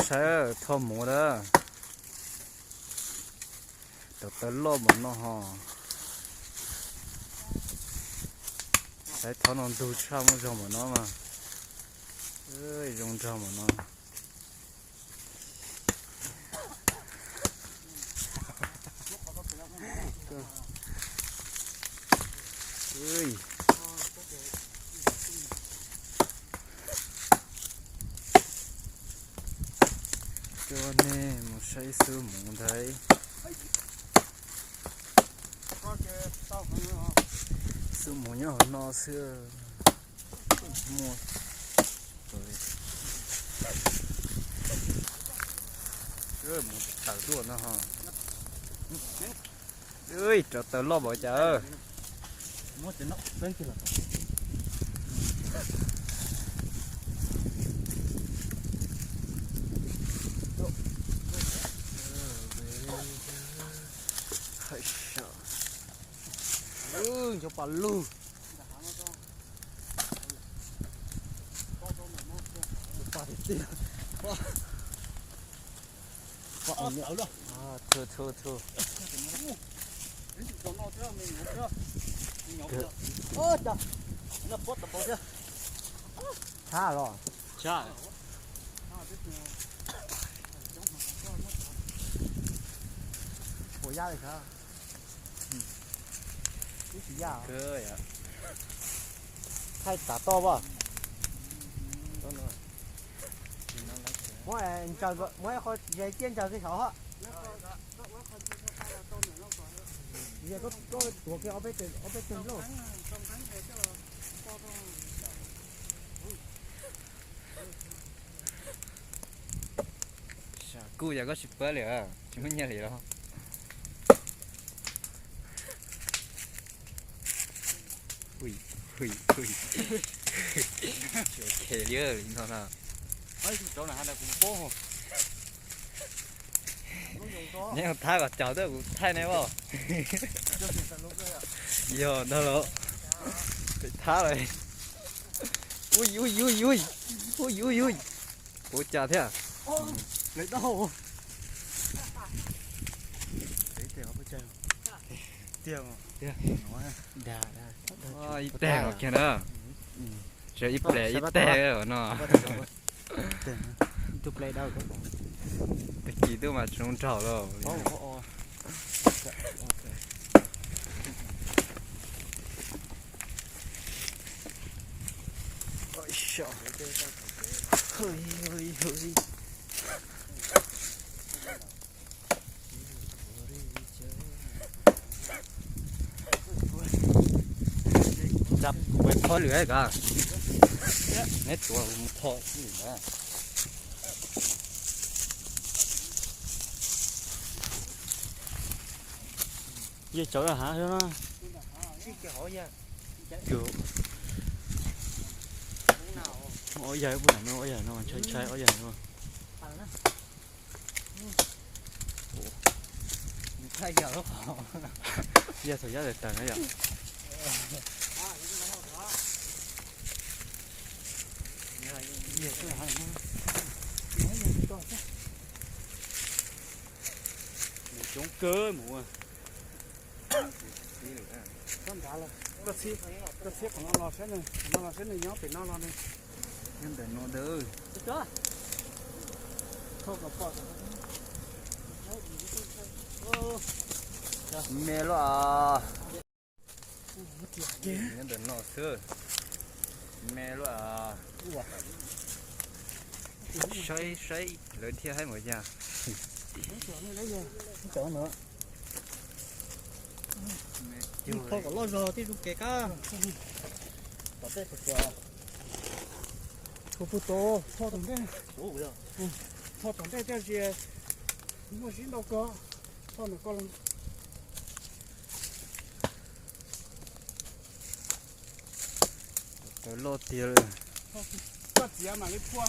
Saib thoj muv na. Rau taw loj npaum no ho. Saib thoj no ntug tshaj muaj zog npaum no mas. Zoo nraug npaum no. Coj nej mus saib xub muv ntag. Xub muv nyob hauv no xwb. Muaj mus tawm tuaj no ho. Rau taw loj npaum cas. Ncho pa lug. Thu thu thu. Tshab los. Puas yaj li tshab? Ib tsis yaj. Thaij tav toj as. Muab, muab ib qho ze ciaj ntsaws kiag saud hos. Koj tuav kiag ob peb teg nplooj. Kuj yog koj tsis pab li, tsis muaj nyiaj li los. Li no na. Neb ua thab kom caum twb kuv thaij neb as. Yog ntag los. Pem thab lawm. Ui ui ui ui. Ui ui ui. Ua cas thiab? Ib teg kiag na. Tseem ib ple ib teg no. Tag kis twb mas tsis zoo nraug lawm. Kuv pab lwm kod, neb tuav mus tho lwm ntawd. Yawg cov hav no. Ob yawg, ob yawg no ntshai ntshai ob yawg no. Yog thaum yab tawm tawm na yom. Mus coob kawg mus. Koj txhiab qhov no los saib nws, qhov no los saib nws nyob pem no los nws. Nyob ntawm no dawb. Me luaj. Nyob ntawm no xwb. Me luaj. Saib saib lawv thiaj haib npaum cas. Thoj kom loj zog tib zoo kev kab. Txhua pug tos thoj tom ntej. Thoj tom ntej tiaj zi muaj zib ntau kog. Thoj ntawm koj los. Tawv loj tiag li. Koj txiav mam li phua.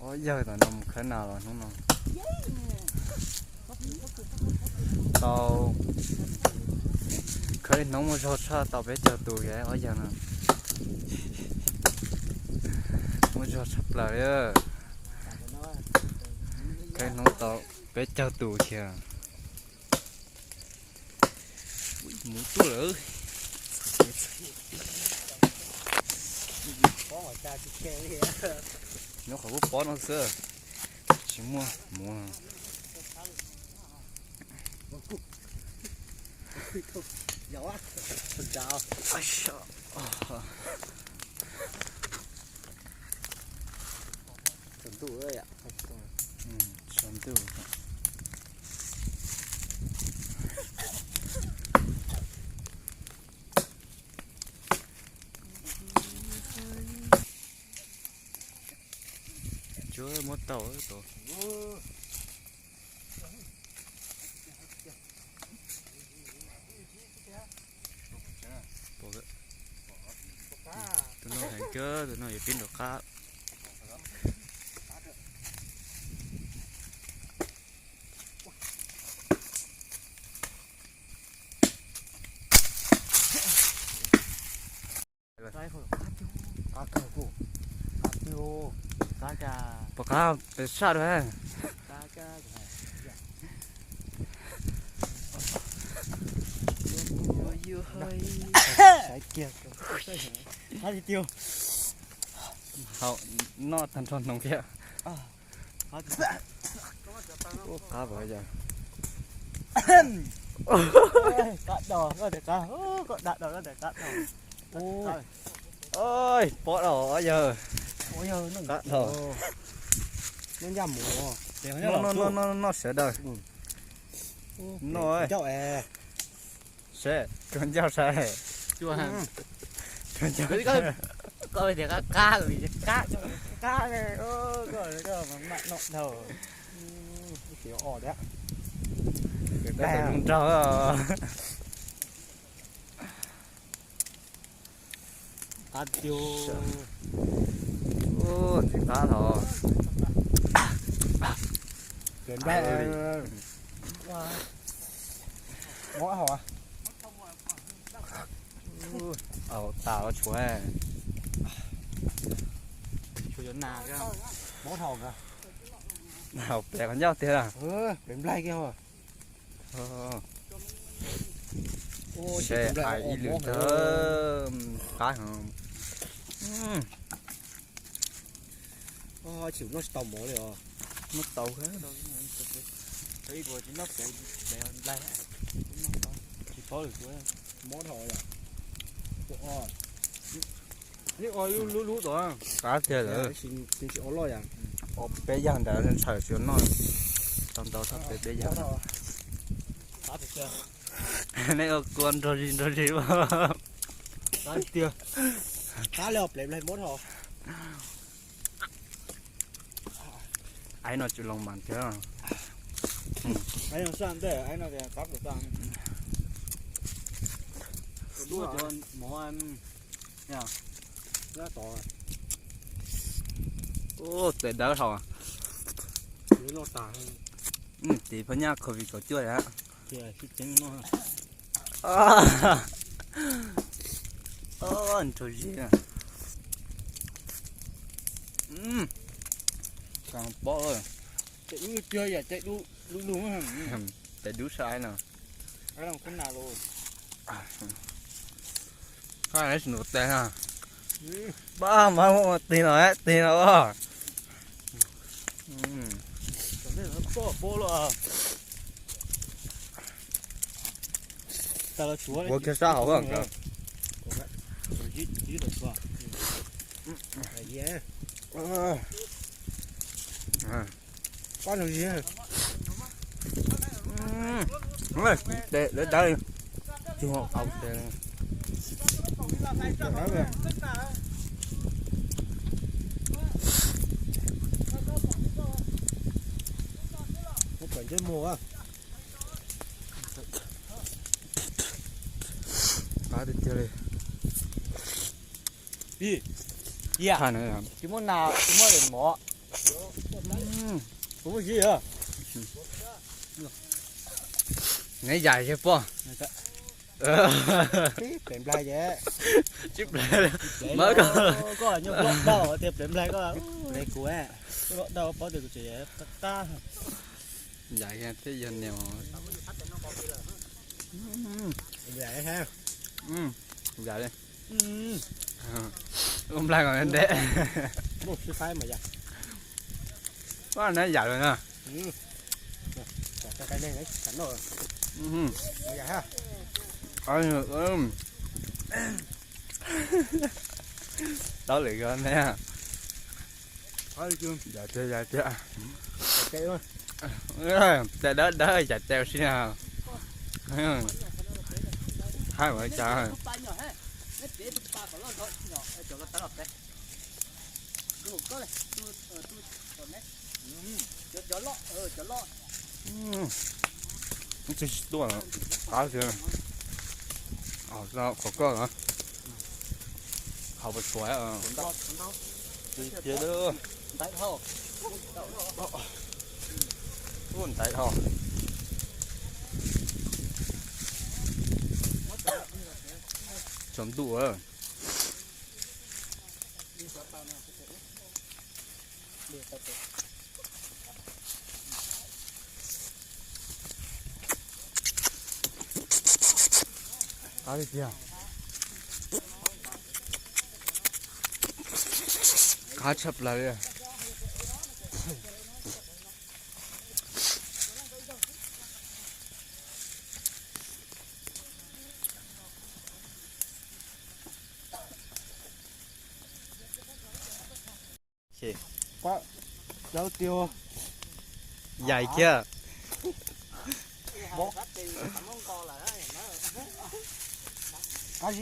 Ob yawg tam no mus khawb nas los hnub no tau khawb ib hnub muaj zog tshaj tau peb caug tus kiag ob yawg no. Muaj zog tshaj plaws li. Khawb ib hnub tau peb caug tus kiag. Mus tuaj lawm. Nyob qhov lub pob no xwb, tsis muaj mus. Tsaus ntuj. Tsuav muab tau tus. Tus no heev kawg, tus no yuav pib nrov qab. Pom qab pes saj dua. Haus noj tag nrho hnoos thiab. Ua qab pom yog. Qab do koj tias qab, koj da do koj tias qab do. Pob los yog. Qab do. Noj sawv daws. Noj seb koj ncauj saib. Koj tias qab qab, qab qab, koj mam noj dhau. Peb tau zoo nraug. Qab tiag. Ntxim qab los. Mob hauv. Au, tas los tshuav. Tshuav cov nas. Mob hauv. Hauv pem qhov ncauj tiag. Pem nplaig kiag. Seb hais ib lwm ntawd qab heev. Tsis tau mov li os. Muab tau. Tsis paub lwm tus. Mob dhau. Lub lub tom qab tiag lawm. Tsis o loj yom. Peb yag ntawd ntshaw tsis noj. Tau ntau tau peb peb yag. Nej ua kua nrog zis nrog zis. Qab tiag. Qab li os, plev nplaig mob dhau. Aib no tsis loo mas thiab. Aib no saj ntej, aib no tias qab puas tag. Lub cov mov tod. Tes dawb hau. Tiv phab nyaj covid kaum cuaj. Nrog zis. Pob. Tes dub lug. Tes dub sai no. Pab mas tig no, tig no. Ua kiag sab hauv nkawd. Tes dawb dawb. Muab pem ntsej muag. Qab tiag tiag li. Tsis muaj nas, tsis muaj daim mov. Kuv muaj zib os. Neb yais thiab poj. Peb nplai ces. Tsis nplai, koj nyuaj dau tias peb nplai koj. Nplai kuv, koj dau paub tias kuv tseem qab. Yais thiab yog niam. Yais li. Ua nplai kom ntev. Koj na yam lawm na. Tau lwm ko ne. Yam tiag, yam tiag. Tes dawb dawb yam tiag si na. Haib ua cas. Tsis tuaj qab tiag. Qhov koj, qhov puas tsuav. Tiag, ntaiv dhau. Tsaus ntuj. Qab li tiag. Qab tshaj plaws li. Yais kiag. Phooj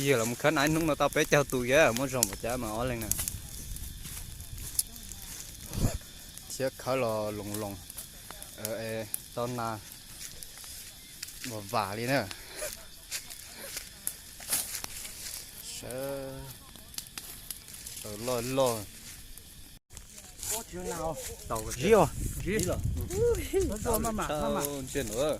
ywg, los mus khawb na, ib hnub no tau peb caug tus kiag, muab zog npaum cas mas ob leeg na. Thiab khawb los loos loos, tau na, vam vam li na. Sawv daws loj loj. Zib os. Zib los. Ntsej nuav.